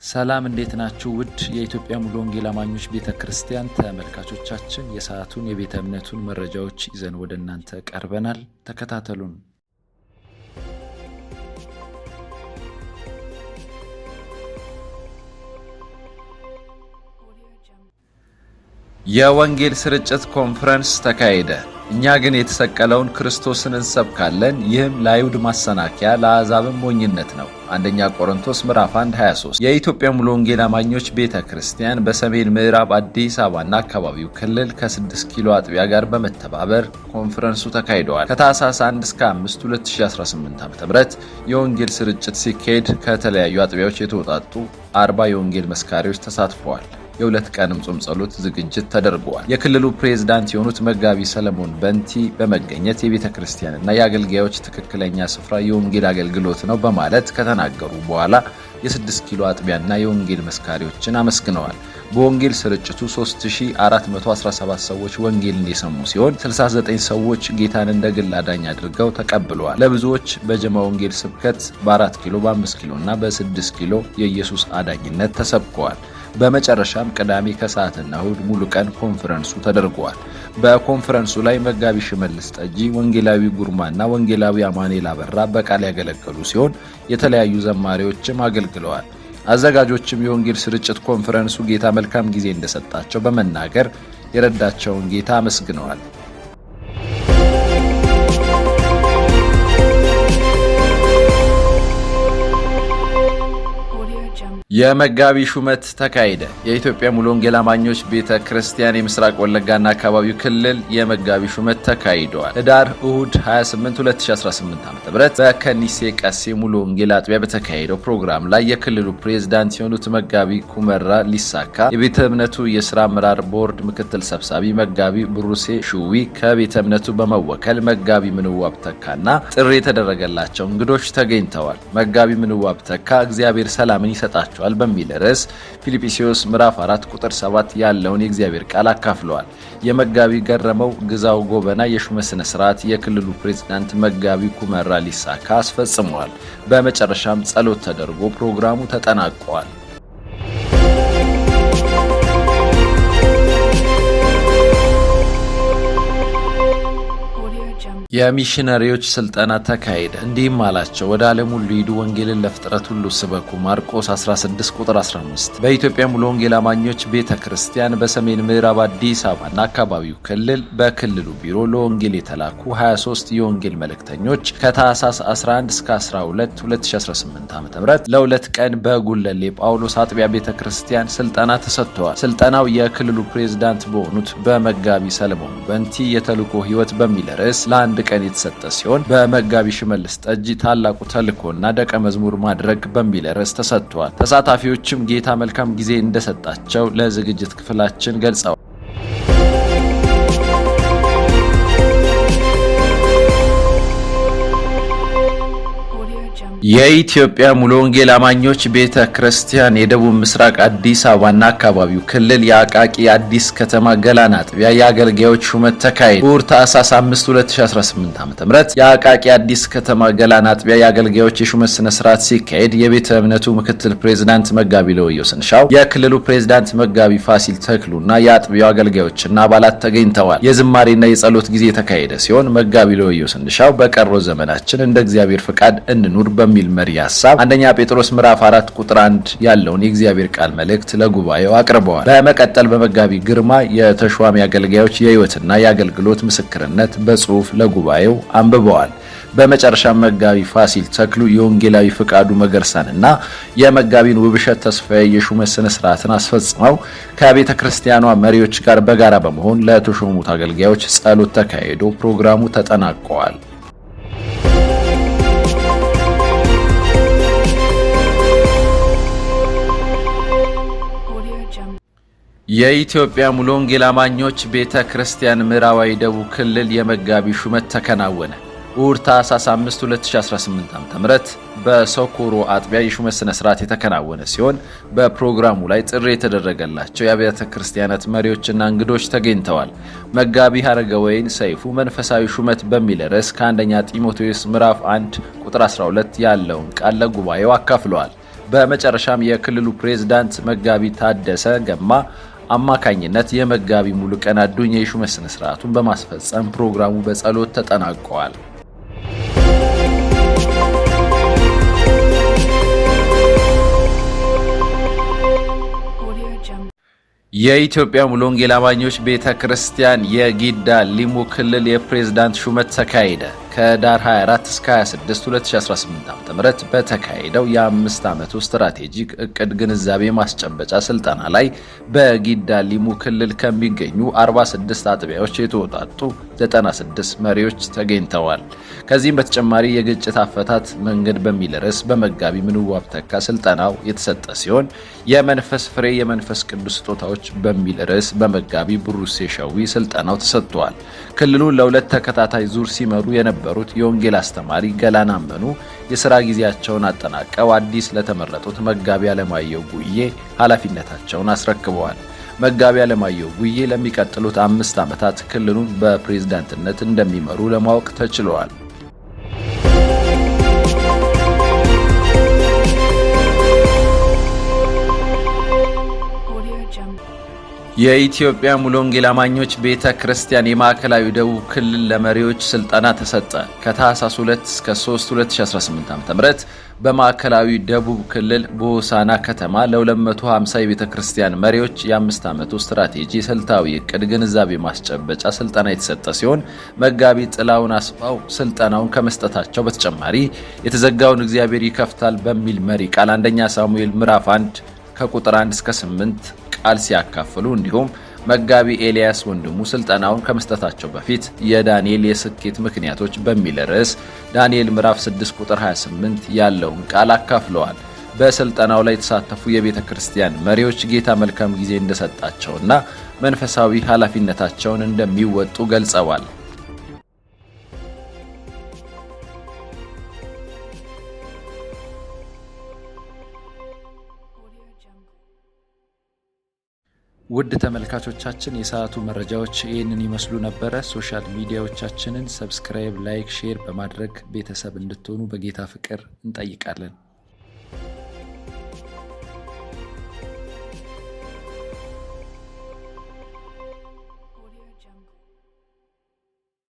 ሰላም፣ እንዴት ናችሁ? ውድ የኢትዮጵያ ሙሉ ወንጌል አማኞች ቤተ ክርስቲያን ተመልካቾቻችን፣ የሰዓቱን የቤተ እምነቱን መረጃዎች ይዘን ወደ እናንተ ቀርበናል። ተከታተሉን። የወንጌል ስርጭት ኮንፈረንስ ተካሄደ። እኛ ግን የተሰቀለውን ክርስቶስን እንሰብካለን፣ ይህም ለአይሁድ ማሰናከያ ለአሕዛብም ሞኝነት ነው። አንደኛ ቆሮንቶስ ምዕራፍ 1 23። የኢትዮጵያ ሙሉ ወንጌል አማኞች ቤተ ክርስቲያን በሰሜን ምዕራብ አዲስ አበባና አካባቢው ክልል ከ6 ኪሎ አጥቢያ ጋር በመተባበር ኮንፈረንሱ ተካሂደዋል። ከታህሳስ 1 እስከ 5 2018 ዓ.ም የወንጌል ስርጭት ሲካሄድ ከተለያዩ አጥቢያዎች የተውጣጡ 40 የወንጌል መስካሪዎች ተሳትፈዋል። የሁለት ቀንም ጾም ጸሎት ዝግጅት ተደርገዋል። የክልሉ ፕሬዝዳንት የሆኑት መጋቢ ሰለሞን በንቲ በመገኘት የቤተ ክርስቲያንና የአገልጋዮች ትክክለኛ ስፍራ የወንጌል አገልግሎት ነው በማለት ከተናገሩ በኋላ የ6 ኪሎ አጥቢያና የወንጌል መስካሪዎችን አመስግነዋል። በወንጌል ስርጭቱ 3417 ሰዎች ወንጌልን የሰሙ ሲሆን 69 ሰዎች ጌታን እንደ ግል አዳኝ አድርገው ተቀብለዋል። ለብዙዎች በጀማ ወንጌል ስብከት በ4 ኪሎ፣ በ5 ኪሎ እና በ6 ኪሎ የኢየሱስ አዳኝነት ተሰብከዋል። በመጨረሻም ቅዳሜ ከሰዓትና እሁድ ሙሉ ቀን ኮንፈረንሱ ተደርጓል። በኮንፈረንሱ ላይ መጋቢ ሽመልስ ጠጂ፣ ወንጌላዊ ጉርማና ወንጌላዊ አማኑኤል አበራ በቃል ያገለገሉ ሲሆን የተለያዩ ዘማሪዎችም አገልግለዋል። አዘጋጆችም የወንጌል ስርጭት ኮንፈረንሱ ጌታ መልካም ጊዜ እንደሰጣቸው በመናገር የረዳቸውን ጌታ አመስግነዋል። የመጋቢ ሹመት ተካሄደ። የኢትዮጵያ ሙሉ ወንጌል አማኞች ቤተ ክርስቲያን የምስራቅ ወለጋና አካባቢው ክልል የመጋቢ ሹመት ተካሂደዋል። ህዳር እሁድ 28 2018 ዓ.ም በከኒሴ ቀሴ ሙሉ ወንጌል አጥቢያ በተካሄደው ፕሮግራም ላይ የክልሉ ፕሬዝዳንት የሆኑት መጋቢ ኩመራ ሊሳካ፣ የቤተ እምነቱ የስራ አመራር ቦርድ ምክትል ሰብሳቢ መጋቢ ብሩሴ ሹዊ፣ ከቤተ እምነቱ በመወከል መጋቢ ምንዋብ ተካና ጥሪ የተደረገላቸው እንግዶች ተገኝተዋል። መጋቢ ምንዋብ ተካ "እግዚአብሔር ሰላምን ይሰጣቸዋል" በሚል ርዕስ ፊልጵስዩስ ምዕራፍ 4 ቁጥር 7 ያለውን የእግዚአብሔር ቃል አካፍለዋል። የመጋቢ ገረመው ግዛው ጎበና የሹመት ስነ ስርዓት የክልሉ ፕሬዝዳንት መጋቢ ኩመራ ሊሳካ አስፈጽመዋል። በመጨረሻም ጸሎት ተደርጎ ፕሮግራሙ ተጠናቋል። የሚሽነሪዎች ስልጠና ተካሄደ። እንዲህም አላቸው፣ ወደ ዓለም ሁሉ ሂዱ፣ ወንጌልን ለፍጥረት ሁሉ ስበኩ። ማርቆስ 16 ቁጥር 15። በኢትዮጵያ ሙሉ ወንጌል አማኞች ቤተ ክርስቲያን በሰሜን ምዕራብ አዲስ አበባና አካባቢው ክልል በክልሉ ቢሮ ለወንጌል የተላኩ 23 የወንጌል መልእክተኞች ከታህሳስ 11 እስከ 12 2018 ዓ.ም ለ2 ቀን በጉለሌ ጳውሎስ አጥቢያ ቤተ ክርስቲያን ስልጠና ተሰጥተዋል። ስልጠናው የክልሉ ፕሬዝዳንት በሆኑት በመጋቢ ሰለሞን በንቲ የተልእኮ ሕይወት በሚል ርዕስ ለ1 ቀን የተሰጠ ሲሆን በመጋቢ ሽመልስ ጠጂ ታላቁ ተልእኮና ደቀ መዝሙር ማድረግ በሚል ርዕስ ተሰጥቷል። ተሳታፊዎችም ጌታ መልካም ጊዜ እንደሰጣቸው ለዝግጅት ክፍላችን ገልጸዋል። የኢትዮጵያ ሙሉ ወንጌል አማኞች ቤተ ክርስቲያን የደቡብ ምስራቅ አዲስ አበባና አካባቢው ክልል የአቃቂ አዲስ ከተማ ገላን አጥቢያ የአገልጋዮች ሹመት ተካሄደ። እሁድ ታህሳስ 5 2018 ዓ.ም የአቃቂ አዲስ ከተማ ገላን አጥቢያ የአገልጋዮች የሹመት ስነ ስርዓት ሲካሄድ የቤተ እምነቱ ምክትል ፕሬዝዳንት መጋቢ ለወየው ስንሻው፣ የክልሉ ፕሬዝዳንት መጋቢ ፋሲል ተክሉና የአጥቢያው አገልጋዮችና አባላት ተገኝተዋል። የዝማሬና የጸሎት ጊዜ የተካሄደ ሲሆን መጋቢ ለወየው ስንሻው "በቀረው ዘመናችን እንደ እግዚአብሔር ፍቃድ እንኑር" በሚል መሪ ሀሳብ አንደኛ ጴጥሮስ ምዕራፍ 4 ቁጥር 1 ያለውን የእግዚአብሔር ቃል መልእክት ለጉባኤው አቅርበዋል። በመቀጠል በመጋቢ ግርማ የተሿሚ አገልጋዮች የህይወትና የአገልግሎት ምስክርነት በጽሁፍ ለጉባኤው አንብበዋል። በመጨረሻ መጋቢ ፋሲል ተክሉ የወንጌላዊ ፍቃዱ መገርሳንና የመጋቢን ውብሸት ተስፋዬ የሹመት ስነ ስርዓትን አስፈጽመው ከቤተ ክርስቲያኗ መሪዎች ጋር በጋራ በመሆን ለተሾሙት አገልጋዮች ጸሎት ተካሂዶ ፕሮግራሙ ተጠናቀዋል። የኢትዮጵያ ሙሉ ወንጌል አማኞች ቤተ ክርስቲያን ምዕራባዊ ደቡብ ክልል የመጋቢ ሹመት ተከናወነ። እሁድ ታህሳስ 5 2018 ዓ.ም በሶኮሮ አጥቢያ የሹመት ስነ ስርዓት የተከናወነ ሲሆን በፕሮግራሙ ላይ ጥሪ የተደረገላቸው የአብያተ ክርስቲያናት መሪዎችና እንግዶች ተገኝተዋል። መጋቢ ሀረገወይን ሰይፉ መንፈሳዊ ሹመት በሚል ርዕስ ከአንደኛ ጢሞቴዎስ ምዕራፍ 1 ቁጥር 12 ያለውን ቃል ለጉባኤው አካፍለዋል። በመጨረሻም የክልሉ ፕሬዝዳንት መጋቢ ታደሰ ገማ አማካኝነት የመጋቢ ሙሉቀን አዱኛ የሹመት ስነ ስርዓቱን በማስፈጸም ፕሮግራሙ በጸሎት ተጠናቀዋል። የኢትዮጵያ ሙሉ ወንጌል አማኞች ቤተ ክርስቲያን የጊዳ ሊሙ ክልል የፕሬዝዳንት ሹመት ተካሄደ። ከህዳር 24 እስከ 26 2018 ዓ.ም በተካሄደው የ5 ዓመቱ ስትራቴጂክ እቅድ ግንዛቤ ማስጨበጫ ስልጠና ላይ በጊዳ ሊሙ ክልል ከሚገኙ 46 አጥቢያዎች የተውጣጡ 96 መሪዎች ተገኝተዋል። ከዚህም በተጨማሪ የግጭት አፈታት መንገድ በሚል ርዕስ በመጋቢ ምንዋብ ተካ ስልጠናው የተሰጠ ሲሆን፣ የመንፈስ ፍሬ የመንፈስ ቅዱስ ስጦታዎች በሚል ርዕስ በመጋቢ ብሩሴ ሸዊ ስልጠናው ተሰጥቷል። ክልሉን ለሁለት ተከታታይ ዙር ሲመሩ የነበሩት የወንጌል አስተማሪ ገላን አመኑ የስራ ጊዜያቸውን አጠናቀው አዲስ ለተመረጡት መጋቢ አለማየሁ ጉዬ ኃላፊነታቸውን አስረክበዋል። መጋቢ አለማየሁ ጉዬ ለሚቀጥሉት 5 ዓመታት ክልሉን በፕሬዝዳንትነት እንደሚመሩ ለማወቅ ተችሏል። የኢትዮጵያ ሙሉ ወንጌል አማኞች ቤተ ክርስቲያን የማዕከላዊ ደቡብ ክልል ለመሪዎች ስልጠና ተሰጠ። ከታህሳስ 2 እስከ 3 2018 ዓ.ም በማዕከላዊ ደቡብ ክልል በሆሳዕና ከተማ ለ250 የቤተ ክርስቲያን መሪዎች የ5 ዓመቱ ስትራቴጂ ስልታዊ እቅድ ግንዛቤ ማስጨበጫ ስልጠና የተሰጠ ሲሆን፣ መጋቢ ጥላውን አስፋው ስልጠናውን ከመስጠታቸው በተጨማሪ የተዘጋውን እግዚአብሔር ይከፍታል በሚል መሪ ቃል አንደኛ ሳሙኤል ምዕራፍ 1 ከቁጥር 1 እስከ 8 ቃል ሲያካፍሉ፣ እንዲሁም መጋቢ ኤልያስ ወንድሙ ስልጠናውን ከመስጠታቸው በፊት የዳንኤል የስኬት ምክንያቶች በሚል ርዕስ ዳንኤል ምዕራፍ 6 ቁጥር 28 ያለውን ቃል አካፍለዋል። በስልጠናው ላይ የተሳተፉ የቤተ ክርስቲያን መሪዎች ጌታ መልካም ጊዜ እንደሰጣቸውና መንፈሳዊ ኃላፊነታቸውን እንደሚወጡ ገልጸዋል። ውድ ተመልካቾቻችን፣ የሰዓቱ መረጃዎች ይህንን ይመስሉ ነበረ። Social ሚዲያዎቻችንን subscribe፣ like፣ share በማድረግ ቤተሰብ እንድትሆኑ በጌታ ፍቅር እንጠይቃለን።